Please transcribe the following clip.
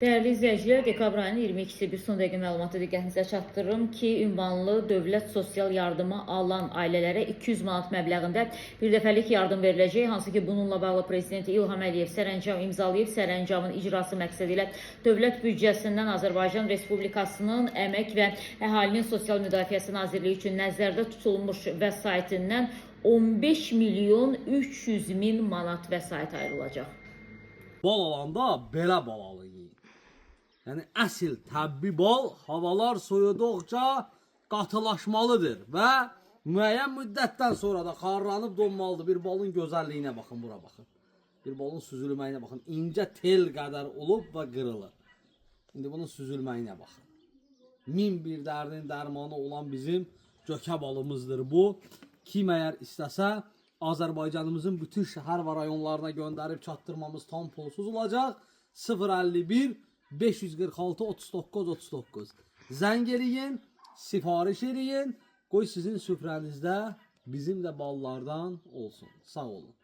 Dəyərli izləyicilər, dekabr ayının 22-si bir son dəqiqə məlumatı diqqətinizə çatdırırım ki, ünvanlı dövlət sosial yardımı alan ailələrə 200 manat məbləğində bir dəfəlik yardım veriləcək. Hansı ki, bununla bağlı Prezident İlham Əliyev sərəncam imzalayıb. Sərəncamın icrası məqsədi ilə dövlət büdcəsindən Azərbaycan Respublikasının Əmək və Əhalinin Sosial Müdafiəsi Nazirliyi üçün nəzərdə tutulmuş vəsaitindən 15 milyon 300 min manat vəsait ayrılacaq. Bal alanda belə bal alın yiyin. Yəni əsl təbbi bal havalar soyuduqca qatılaşmalıdır və müəyyən müddətdən sonra da xarlanıb donmalıdır. Bir balın gözəlliyinə baxın, bura baxın. Bir balın süzülməyinə baxın. İncə tel qədər olub və qırılır. İndi bunun süzülməyinə baxın. Min bir dərdin dərmanı olan bizim gökə balımızdır bu. Kim əgər istəsə Azərbaycanımızın bütün şəhər və rayonlarına göndərib çatdırmamız tam pulsuz olacaq. 051 546 39 39. Zəng eləyin, sifariş eləyin. Qoy sizin süfrənizdə bizim də ballardan olsun. Sağ olun.